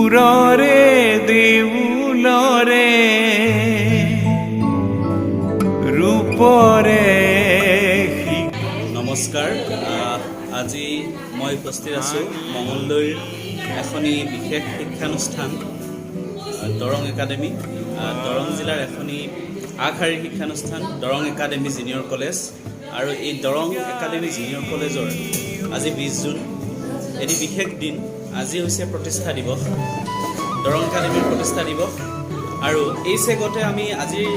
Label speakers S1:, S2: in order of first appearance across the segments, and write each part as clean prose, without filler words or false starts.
S1: দূৰৰে দেউলৰে ৰূপৰে।
S2: নমস্কাৰ। আজি মই উপস্থিত আছোঁ মঙলদৈৰ এখনি বিশেষ শিক্ষানুষ্ঠান দৰং একাডেমী, দৰং জিলাৰ এখনি আগশাৰীৰ শিক্ষানুষ্ঠান দৰং একাডেমী জুনিয়ৰ কলেজ। আৰু এই দৰং একাডেমী জুনিয়ৰ কলেজৰ আজি 20 জুন, এটি বিশেষ দিন। আজি হৈছে প্ৰতিষ্ঠা দিৱস, দৰং একাডেমীৰ প্ৰতিষ্ঠা দিৱস। আৰু এই চেগতে আমি আজিৰ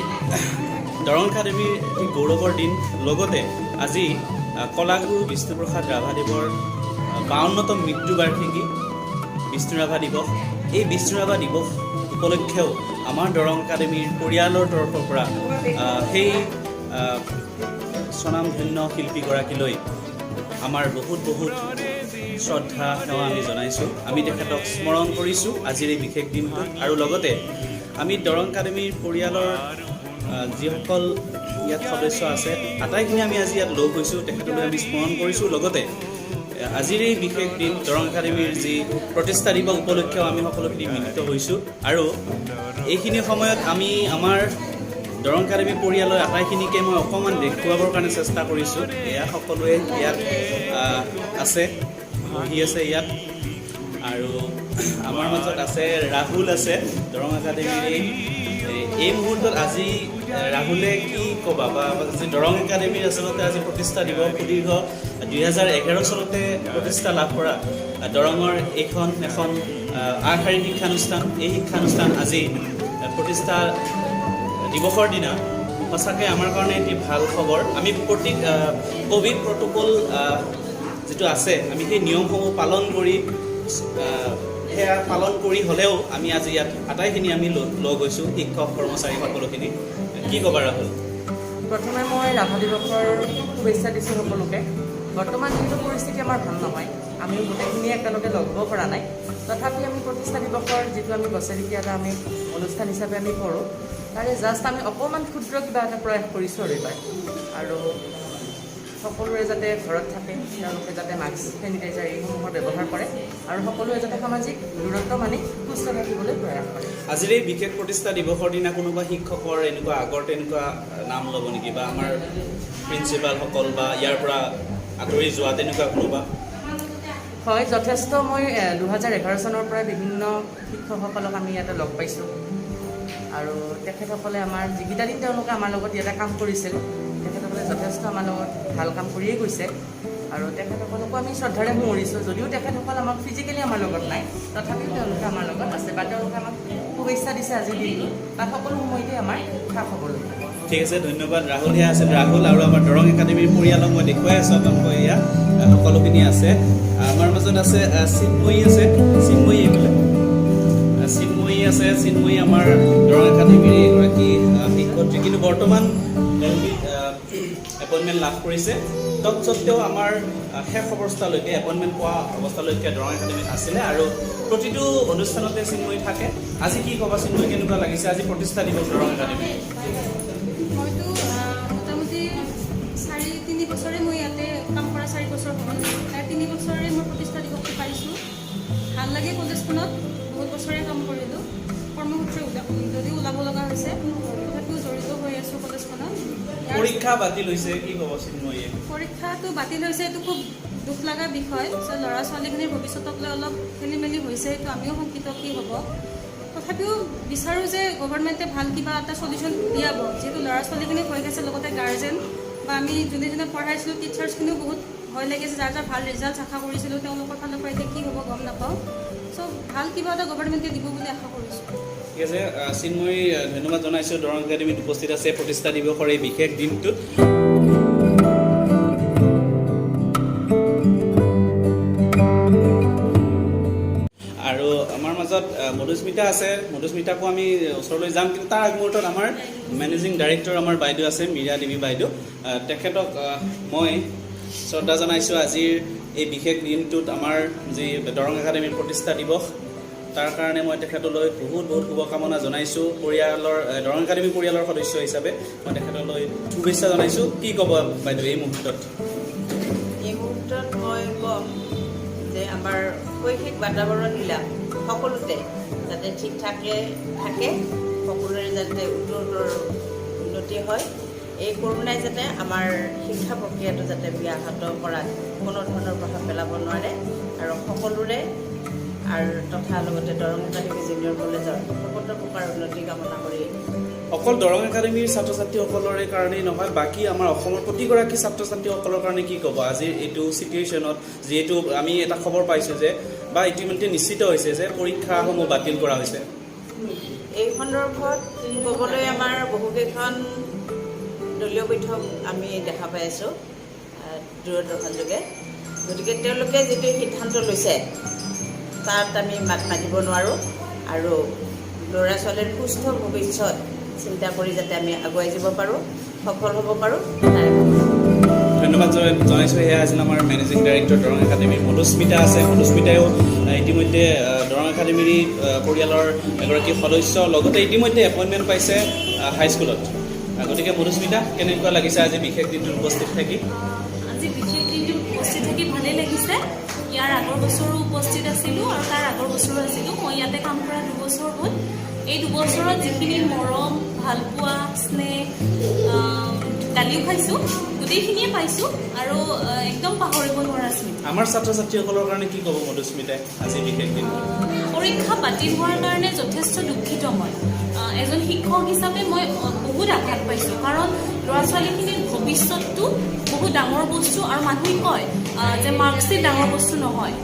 S2: দৰং একাডেমীৰ এটি গৌৰৱৰ দিন, লগতে আজি কলাগুৰু বিষ্ণুপ্ৰসাদ ৰাভাদেৱৰ 52তম মৃত্যুবাৰ্ষিকী, বিষ্ণু ৰাভা দিৱস। এই বিষ্ণু ৰাভা দিৱস উপলক্ষেও আমাৰ দৰং একাডেমীৰ পৰিয়ালৰ তৰফৰ পৰা সেই স্বনামধন্য শিল্পীগৰাকীলৈ আমাৰ বহুত বহুত শ্ৰদ্ধা সেৱা আমি জনাইছোঁ। আমি তেখেতক স্মৰণ কৰিছোঁ আজিৰ এই বিশেষ দিনটোত। আৰু লগতে আমি দৰং একাডেমীৰ পৰিয়ালৰ যিসকল ইয়াত সদস্য আছে, আটাইখিনি আমি আজি ইয়াত লগ হৈছোঁ, তেখেতলৈ আমি স্মৰণ কৰিছোঁ। লগতে আজিৰ এই বিশেষ দিন, দৰং একাডেমীৰ যি প্ৰতিষ্ঠা দিৱস উপলক্ষেও আমি সকলোখিনি মিলিত হৈছোঁ। আৰু এইখিনি সময়ত আমি আমাৰ দৰং একাডেমী পৰিয়ালৰ আটাইখিনিকে মই অকণমান দেখুৱাবৰ কাৰণে চেষ্টা কৰিছোঁ। এয়া সকলোৱে ইয়াত আছে, বহি আছে ইয়াত। আৰু আমাৰ মাজত আছে ৰাহুল আছে, দৰং একাডেমীৰ এই এই মুহূৰ্তত আজি ৰাহুলে কি ক'বা বা আজি দৰং একাডেমীৰ আচলতে আজি প্ৰতিষ্ঠা দিৱস, সুদীৰ্ঘ 2011 চনতে প্ৰতিষ্ঠা লাভ কৰা দৰঙৰ এইখন এখন আগশাৰীৰ শিক্ষানুষ্ঠান। এই শিক্ষানুষ্ঠান আজি প্ৰতিষ্ঠা দিৱসৰ দিনা সঁচাকৈ আমাৰ কাৰণে এটি ভাল খবৰ। আমি প্ৰতি ক'ভিড প্ৰট'কল যিটো আছে, আমি সেই নিয়মসমূহ পালন কৰি, সেয়া পালন কৰি হ'লেও আমি আজি ইয়াত আটাইখিনি আমি লগ হৈছোঁ, শিক্ষক কৰ্মচাৰী সকলোখিনি। কি ক'বা ৰাহুল?
S3: প্ৰথমে মই ৰাভা দিৱসৰ শুভেচ্ছা দিছোঁ সকলোকে। বৰ্তমান যিহেতু পৰিস্থিতি আমাৰ ভাল নহয়, আমিও গোটেইখিনিয়ে একেলগে লগ হ'ব পৰা নাই। তথাপি আমি প্ৰতিষ্ঠা দিৱসৰ যিটো আমি বছৰেকীয়া এটা আমি অনুষ্ঠান হিচাপে আমি কৰোঁ, তাৰে জাষ্ট আমি অকণমান ক্ষুদ্ৰ কিবা এটা প্ৰয়াস কৰিছোঁ আৰু এইবাৰ। আৰু সকলোৰে যাতে ঘৰত থাকে, তেওঁলোকে যাতে মাস্ক, চেনিটাইজাৰ এইসমূহৰ ব্যৱহাৰ কৰে আৰু সকলোৱে যাতে সামাজিক দূৰত্ব মানি সুস্থ থাকিবলৈ প্ৰয়াস কৰে।
S2: আজিৰ এই বিশেষ প্ৰতিষ্ঠা দিৱসৰ দিনা কোনোবা শিক্ষকৰ এনেকুৱা আগৰ তেনেকুৱা নাম ল'ব নেকি, বা আমাৰ প্ৰিন্সিপালসকল বা ইয়াৰ পৰা আঁতৰি যোৱা তেনেকুৱা কোনোবা?
S3: হয়, যথেষ্ট। মই 2011 চনৰ পৰাই বিভিন্ন শিক্ষকসকলক আমি ইয়াতে লগ পাইছোঁ আৰু তেখেতসকলে আমাৰ যিকেইটা দিন তেওঁলোকে আমাৰ লগত ইয়াতে কাম কৰিছিল, তেখেতসকলে যথেষ্ট আমাৰ লগত ভাল কাম কৰিয়ে গৈছে আৰু তেখেতসকলকো আমি শ্ৰদ্ধাৰে সুঁৱৰিছোঁ। যদিও তেখেতসকল আমাক ফিজিকেলি আমাৰ লগত নাই, তথাপিও তেওঁলোকে আমাৰ লগত আছে বা তেওঁলোকে আমাক শুভেচ্ছা দিছে আজিৰ দিনটোত বা সকলো সময়তে আমাৰ খা খবৰ লৈ থাকে।
S2: ঠিক আছে, ধন্যবাদ ৰাহুল। সেয়া আছিল ৰাহুল। আৰু আমাৰ দৰং একাডেমীৰ পৰিয়ালক মই দেখুৱাই আছোঁ আপোনালোকক। এয়া সকলোখিনি আছে। আমাৰ মাজত আছে চিন্ময়ী আছে, চিন্ময়ী এইফালে। চিন্ময়ী আছে। চিন্ময়ী আমাৰ দৰং একাডেমীৰ এগৰাকী শিক্ষয়িত্ৰী, কিন্তু বৰ্তমান এপইণ্টমেণ্ট লাভ কৰিছে। তৎসত্বেও আমাৰ শেষ অৱস্থালৈকে, এপইণ্টমেণ্ট পোৱা অৱস্থালৈকে দৰং একাডেমীত আছিলে আৰু প্ৰতিটো অনুষ্ঠানতে চিন্ময়ী থাকে। আজি কি ক'বা চিন্ময়ী, কেনেকুৱা লাগিছে আজি প্ৰতিষ্ঠা দিৱস দৰং একাডেমীৰ?
S4: মইতো মোটামুটি 3.5 বছৰে মই ইয়াতে কাম কৰা, 4 বছৰ হ'ল। তাৰ 3 বছৰে মই প্ৰতিষ্ঠা দিৱসটো পাইছোঁ। ভাল লাগে। কলেজখনত বহুত বছৰে কাম কৰিলোঁ। কৰ্মসূত্ৰে যদিও ওলাব লগা হৈছে, তথাপিও জড়িত হৈ আছোঁ কলেজখনত।
S2: পৰীক্ষা বাতিল হৈছে, কি ক'ব চিন্ময়ীয়ে?
S4: পৰীক্ষাটো বাতিল হৈছে, এইটো খুব দুখ লগা বিষয়। চ' ল'ৰা ছোৱালীখিনিৰ ভৱিষ্যতক লৈ অলপ খেলি মেলি হৈছে, সেইটো আমিও শংকিত কি হ'ব। তথাপিও বিচাৰোঁ যে গভৰ্ণমেণ্টে ভাল কিবা এটা চলিউশ্যন উলিয়াব, যিহেতু ল'ৰা ছোৱালীখিনি ভয় খাইছে, লগতে গাৰ্জেন বা আমি যোনে যোনে পঢ়াইছিলোঁ, টিচাৰ্ছখিনিও বহুত ভয় লাগিছে। যাৰ যাৰ ভাল ৰিজাল্ট আশা কৰিছিলোঁ, তেওঁলোকৰ ফালৰ পৰা এতিয়া কি হ'ব গম নাপাওঁ। চ' ভাল কিবা এটা গভৰ্ণমেণ্টে দিব বুলি আশা কৰিছোঁ।
S2: ঠিক আছে, চিন্ময়ী, ধন্যবাদ জনাইছোঁ। দৰং একাডেমীত উপস্থিত আছে প্ৰতিষ্ঠা দিৱসৰ এই বিশেষ দিনটোত। আৰু আমাৰ মাজত মধুস্মিতা আছে। মধুস্মিতাকো আমি ওচৰলৈ যাম, কিন্তু তাৰ আগমুহূৰ্তত আমাৰ মেনেজিং ডাইৰেক্টৰ আমাৰ বাইদেউ আছে, মীৰা দেৱী বাইদেউ। তেখেতক মই শ্ৰদ্ধা জনাইছোঁ আজিৰ এই বিশেষ দিনটোত। আমাৰ যি দৰং একাডেমীৰ প্ৰতিষ্ঠা দিৱস, তাৰ কাৰণে মই তেখেতলৈ বহুত বহুত শুভকামনা জনাইছোঁ। পৰিয়ালৰ দৰং একাডেমী পৰিয়ালৰ সদস্য হিচাপে মই তেখেতলৈ শুভেচ্ছা জনাইছোঁ। কি ক'ব বাইদেউ এই মুহূৰ্তত?
S5: এই মুহূৰ্তত মই ক'ম যে আমাৰ শৈক্ষিক বাতাবৰণবিলাক সকলোতে যাতে ঠিক ঠাকে থাকে, সকলোৰে যাতে উত্তৰোত্তৰ উন্নতি হয়। এই কৰোণাই যাতে আমাৰ শিক্ষা প্ৰক্ৰিয়াটো যাতে ব্যাহত কৰাত কোনো ধৰণৰ প্ৰভাৱ পেলাব নোৱাৰে আৰু সকলোৰে আৰু তথা লগতে দৰং একাডেমী জুনিয়ৰ কলেজৰ সৰ্বত্ৰ প্ৰকাৰ উন্নতি কামনা কৰি।
S2: অকল দৰং একাডেমীৰ ছাত্ৰ ছাত্ৰীসকলৰে কাৰণেই নহয়, বাকী আমাৰ অসমৰ প্ৰতিগৰাকী ছাত্ৰ ছাত্ৰীসকলৰ কাৰণে কি ক'ব আজিৰ এইটো চিটুৱেশ্যনত, যিহেতু আমি এটা খবৰ পাইছোঁ যে বা ইতিমধ্যে নিশ্চিত হৈছে যে পৰীক্ষাসমূহ বাতিল কৰা হৈছে?
S5: এই সন্দৰ্ভত ক'বলৈ আমাৰ বহুকেইখন দলীয় বৈঠক আমি দেখা পাই আছোঁ দূৰদৰ্শন যোগে। গতিকে তেওঁলোকে যিটো সিদ্ধান্ত লৈছে, তাত আমি মাত মাতিব নোৱাৰোঁ আৰু ল'ৰা ছোৱালীৰ সুস্থ ভৱিষ্যত চিন্তা কৰি যাতে আমি আগুৱাই যাব পাৰোঁ, সফল হ'ব পাৰোঁ, তাৰে কামনা কৰোঁ।
S2: ধন্যবাদ জনাইছোঁ। সেয়া আছিল আমাৰ মেনেজিং ডাইৰেক্টৰ দৰং একাডেমীৰ মধুস্মিতা আছে। মধুস্মিতায়ো ইতিমধ্যে দৰং একাডেমীৰ পৰিয়ালৰ এগৰাকী সদস্য, লগতে ইতিমধ্যে এপইণ্টমেণ্ট পাইছে হাইস্কুলত। গতিকে মধুস্মিতা, কেনেকুৱা লাগিছে আজি বিশেষ দিনটোত উপস্থিত থাকি?
S6: আজি বিশেষ দিনটোত উপস্থিত থাকি ভালেই লাগিছে। ইয়াৰ আগৰ বছৰো উপস্থিত আছিলোঁ আৰু তাৰ আগৰ বছৰো আছিলোঁ। মই ইয়াতে কাম কৰা 2 বছৰ হ'ল। এই 2 বছৰত যিখিনি মৰম, ভালপোৱা, স্নেহ, গালিও খাইছোঁ, গোটেইখিনিয়ে পাইছোঁ আৰু একদম পাহৰিব নোৱাৰা স্মৃতি।
S2: আমাৰ ছাত্ৰ ছাত্ৰীসকলৰ কাৰণে কি ক'ব মধুস্মিতাই আজি বিশেষ দিনটোত?
S6: পৰীক্ষা বাতিল হোৱাৰ কাৰণে যথেষ্ট দুখিত মই। এজন শিক্ষক হিচাপে মই বহুত আঘাত পাইছোঁ, কাৰণ ল'ৰা ছোৱালীখিনিৰ ভৱিষ্যতটো বহুত ডাঙৰ বস্তু। আৰু মানুহে কয় যে মাৰ্কশ্বিট ডাঙৰ বস্তু নহয়,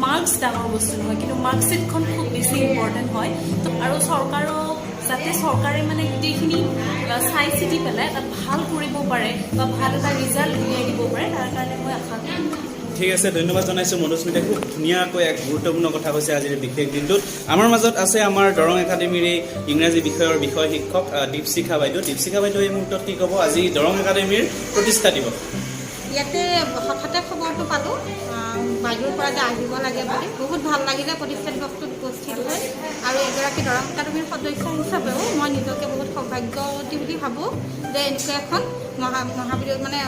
S6: মাৰ্কছ ডাঙৰ বস্তু নহয়, কিন্তু মাৰ্কশ্বিটখন খুব বেছি ইম্পৰ্টেণ্ট হয়। তো আৰু চৰকাৰক যাতে চৰকাৰে মানে গোটেইখিনি চাই চিতি পেলাই এটা ভাল কৰিব পাৰে বা ভাল এটা ৰিজাল্ট উলিয়াই দিব পাৰে, তাৰ কাৰণে মই আশা কৰিম।
S2: ঠিক আছে, ধন্যবাদ জনাইছোঁ মধুস্মিতাই। খুব ধুনীয়াকৈ এক গুৰুত্বপূৰ্ণ কথা কৈছে আজিৰ বিশেষ দিনটোত। আমাৰ মাজত আছে আমাৰ দৰং একাডেমীৰ এই ইংৰাজী বিষয়ৰ বিষয় শিক্ষক দীপশিখা বাইদেউ। দীপশিখা বাইদেউ, এই মুহূৰ্তত কি ক'ব? আজি দৰং একাডেমীৰ প্ৰতিষ্ঠা দিৱস।
S7: ইয়াতে হঠাতে খবৰটো পালোঁ বাইদেউৰ পৰা যে আহিব লাগে বুলি। বহুত ভাল লাগিলে প্ৰতিষ্ঠা দিৱসটোত উপস্থিত হৈ আৰু এগৰাকী দৰং একাডেমীৰ সদস্য হিচাপেও মই নিজকে বহুত সৌভাগ্যৱতী বুলি ভাবোঁ যে এনেকুৱা এখন মহাবিদ্যালয়, মানে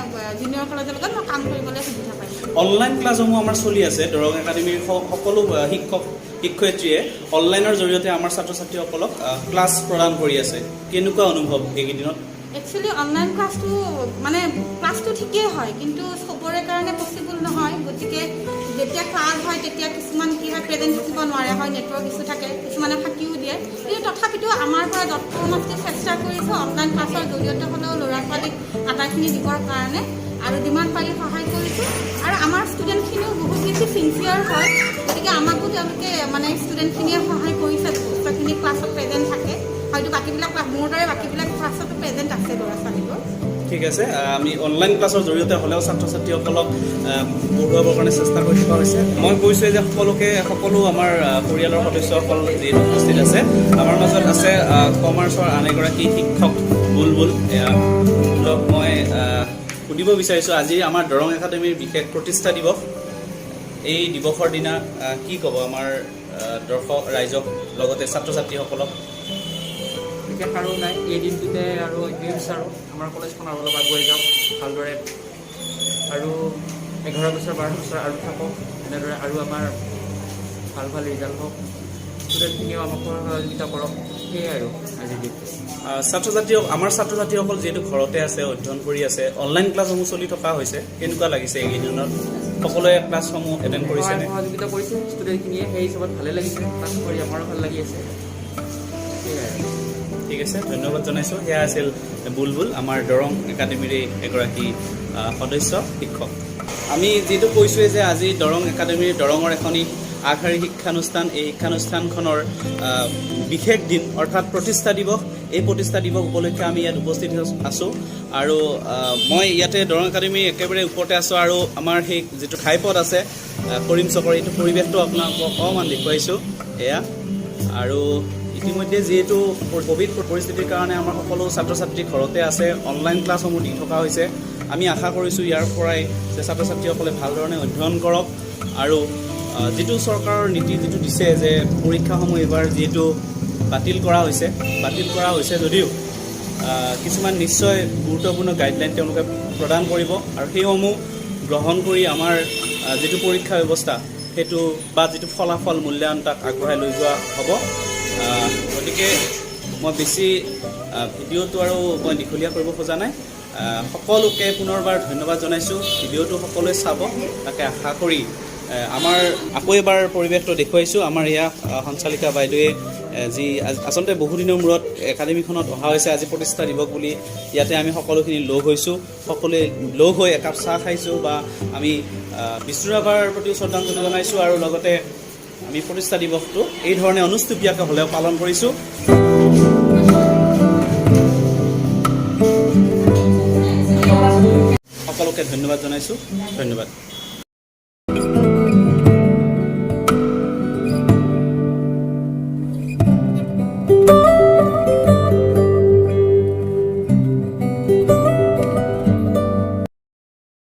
S7: জুনিয়ৰ কলেজৰ লগত মই কাম কৰিবলৈ সুবিধা পাইছোঁ।
S2: অনলাইন ক্লাছসমূহ আমাৰ চলি আছে। দৰং একাডেমীৰ সকলো শিক্ষক শিক্ষয়িত্ৰীয়ে অনলাইনৰ জৰিয়তে আমাৰ ছাত্ৰ ছাত্ৰীসকলক ক্লাছ প্ৰদান কৰি আছে। কেনেকুৱা অনুভৱ এইকেইদিনত?
S7: একচুৱেলি অনলাইন ক্লাছটো, মানে ক্লাছটো ঠিকেই হয়, কিন্তু চবৰে কাৰণে পচিবল নহয়। গতিকে যেতিয়া ক্লাছ হয়, তেতিয়া কিছুমান কি হয়, প্ৰেজেণ্ট থাকিব নোৱাৰে, হয় নেটৱৰ্ক ইছ্যু থাকে, কিছুমানে ফাঁকিও দিয়ে। কিন্তু তথাপিতো আমাৰ পৰা যৎপৰোনাস্তি চেষ্টা কৰিছোঁ অনলাইন ক্লাছৰ জৰিয়তে হ'লেও ল'ৰা ছোৱালীক আটাইখিনি দিবৰ কাৰণে আৰু যিমান পাৰি সহায় কৰিছোঁ। আৰু আমাৰ ষ্টুডেণ্টখিনিও বহুত বেছি চিনচিয়াৰ হয়, গতিকে আমাকো তেওঁলোকে, মানে ষ্টুডেণ্টখিনিয়ে সহায় কৰিছে। যথেষ্টখিনি ক্লাছত প্ৰেজেণ্ট থাকে। হয়তো বাকীবিলাক ক্লাছ, মোৰ দৰে বাকীবিলাক ক্লাছতো প্ৰেজেণ্ট আছে ল'ৰা ছোৱালীবোৰ।
S2: ঠিক আছে। আমি অনলাইন ক্লাছৰ জৰিয়তে হ'লেও ছাত্ৰ ছাত্ৰীসকলক পঢ়ুৱাবৰ কাৰণে চেষ্টা কৰি থকা হৈছে। মই কৈছোঁৱে যে সকলোকে, সকলো আমাৰ পৰিয়ালৰ সদস্যসকল যিহেতু উপস্থিত আছে। আমাৰ মাজত আছে কমাৰ্চৰ আন এগৰাকী শিক্ষক বুলবুল। এয়া বুলবুলক মই সুধিব বিচাৰিছোঁ, আজি আমাৰ দৰং একাডেমীৰ বিশেষ প্ৰতিষ্ঠা দিৱস, এই দিৱসৰ দিনা কি ক'ব আমাৰ দৰ্শক ৰাইজক, লগতে ছাত্ৰ ছাত্ৰীসকলক?
S8: বিশেষ আৰু নাই। এই দিনটোতে আৰু এইটোৱে বিচাৰোঁ, আমাৰ কলেজখন আৰু অলপ আগুৱাই যাওক ভালদৰে আৰু 11 বছৰ, 12 বছৰ আৰু থাকক এনেদৰে আৰু আমাৰ ভাল ভাল ৰিজাল্ট হওক, ষ্টুডেণ্টখিনিও আমাক সহযোগিতা কৰক, সেয়াই আৰু আজিৰ দিনটো।
S2: ছাত্ৰ ছাত্ৰী, আমাৰ ছাত্ৰ ছাত্ৰীসকল যিহেতু ঘৰতে আছে, অধ্যয়ন কৰি আছে, অনলাইন ক্লাছসমূহ চলি থকা হৈছে, কেনেকুৱা লাগিছে এইকেইদিনত? সকলোৱে ক্লাছসমূহ এটেণ্ড কৰিছেনে?
S8: সহযোগিতা কৰিছে ষ্টুডেণ্টখিনিয়ে, সেই হিচাপত ভালে লাগিছে। ক্লাছ কৰি আমাৰো ভাল লাগি আছে, সেয়াই আৰু।
S2: ঠিক আছে, ধন্যবাদ জনাইছোঁ। সেয়া আছিল বুলবুল, আমাৰ দৰং একাডেমীৰে এগৰাকী সদস্য শিক্ষক। আমি যিটো কৈছোঁৱে যে আজি দৰং একাডেমীৰ, দৰঙৰ এখনি আগশাৰী শিক্ষানুষ্ঠান, এই শিক্ষানুষ্ঠানখনৰ বিশেষ দিন, অৰ্থাৎ প্ৰতিষ্ঠা দিৱস। এই প্ৰতিষ্ঠা দিৱস উপলক্ষে আমি ইয়াত উপস্থিত আছোঁ আৰু মই ইয়াতে দৰং একাডেমীৰ একেবাৰে ওপৰতে আছোঁ আৰু আমাৰ সেই যিটো ঘাইপথ আছে কৰিম চকৰ, এইটো পৰিৱেশটো আপোনালোকক অকণমান দেখুৱাইছোঁ এয়া। আৰু ইতিমধ্যে যিহেতু ক'ভিড পৰিস্থিতিৰ কাৰণে আমাৰ সকলো ছাত্ৰ ছাত্ৰী ঘৰতে আছে, অনলাইন ক্লাছসমূহ দি থকা হৈছে, আমি আশা কৰিছোঁ ইয়াৰ পৰাই যে ছাত্ৰ ছাত্ৰীসকলে ভালধৰণে অধ্যয়ন কৰক। আৰু যিটো চৰকাৰৰ নীতি যিটো দিছে যে পৰীক্ষাসমূহ এইবাৰ যিহেতু বাতিল কৰা হৈছে যদিও কিছুমান নিশ্চয় গুৰুত্বপূৰ্ণ গাইডলাইন তেওঁলোকে প্ৰদান কৰিব আৰু সেইসমূহ গ্ৰহণ কৰি আমাৰ যিটো পৰীক্ষা ব্যৱস্থা সেইটো বা যিটো ফলাফল মূল্যায়ন তাক আগবঢ়াই লৈ যোৱা হ'ব। গতিকে মই বেছি ভিডিঅ'টো আৰু মই দীঘলীয়া কৰিব খোজা নাই। সকলোকে পুনৰবাৰ ধন্যবাদ জনাইছোঁ। ভিডিঅ'টো সকলোৱে চাব তাকে আশা কৰি আমাৰ আকৌ এবাৰ পৰিৱেশটো দেখুৱাইছোঁ। আমাৰ এয়া সঞ্চালিকা বাইদেৱে যি আচলতে বহুদিনৰ মূৰত একাডেমীখনত অহা হৈছে, আজি প্ৰতিষ্ঠা দিৱস বুলি ইয়াতে আমি সকলোখিনি লগ হৈছোঁ। সকলোৱে লগ হৈ একাপ চাহ খাইছোঁ বা আমি বিষ্ণু ৰাভাৰ প্ৰতিও শ্ৰদ্ধাঞ্জলি জনাইছোঁ আৰু লগতে আমি প্ৰতিষ্ঠা দিৱসটো এই ধৰণে অনুষ্টুপীয়াকৈ হ'লেও পালন কৰিছোঁ। সকলোকে ধন্যবাদ জনাইছোঁ। ধন্যবাদ।